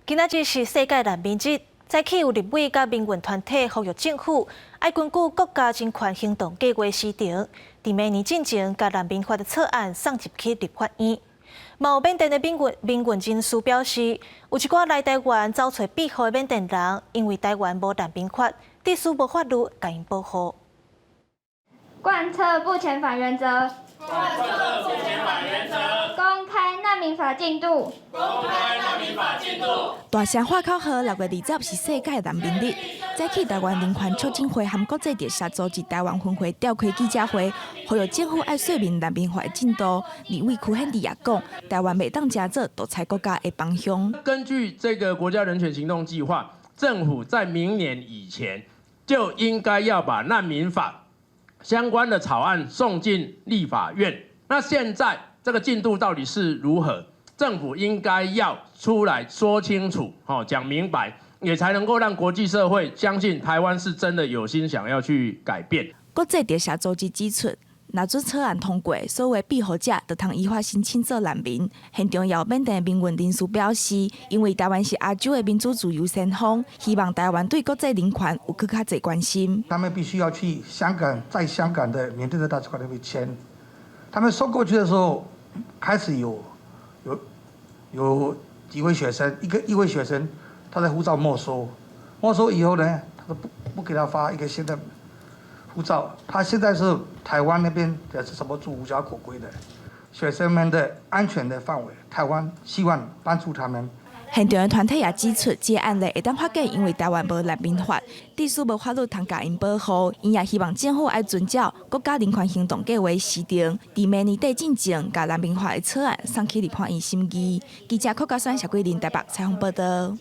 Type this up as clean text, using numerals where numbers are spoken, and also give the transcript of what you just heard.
今仔日是世界難民日，早起有立委佮民運團體呼籲政府愛根據國家人權行動計畫時程，佇明年進前共難民法的草案送入去立法院。嘛有緬甸的民運人士表示，有一寡來台灣走揣庇護的緬甸人，因為台灣無難民法，致使無法律共𪜶保護。貫徹不遣返原則。貫徹不遣返原則。公開難民法進度。公開難民法進度。大聲喊口號，6月20是世界難民日。早起台灣人權促進會和國際特赦組織台灣分會召開記者會，呼籲政府愛說明難民法的進度。立委柯憲哲也講，台灣袂當成做獨裁國家的幫兇。根據這個國家人權行動計劃，政府在明年以前就應該要把難民法相關的草案送進立法院。那現在這個進度到底是如何？政府應該要出來說清楚，講明白，也才能夠讓國際社會相信台灣是真的有心想要去改變。國際特赦組織指出，若准草案通過，所有庇護者就通依法申請做難民。現場也有緬甸民運人士表示，因為台灣是亞洲的民主自由先鋒，希望台灣對國際人權有閣較濟關心。他們必須要去香港，在香港的緬甸的大使館那邊簽。他們送過去的時候，開始有幾位學生，一位學生，他的護照沒收，沒收以後呢，他都不給他發一個新的護照。他現在是台灣那邊的是什麼無家可歸的學生們的安全的範圍，台灣希望幫助他們。現場的團體也指出，這個案例會當發現，因為台灣無難民法，致使無法律通共𪜶保護。𪜶也希望政府愛遵照國家人權行動計畫時程，佇明年底進前，共難民法的草案送去立法院審議。記者柯家選、謝桂林台北採訪報道。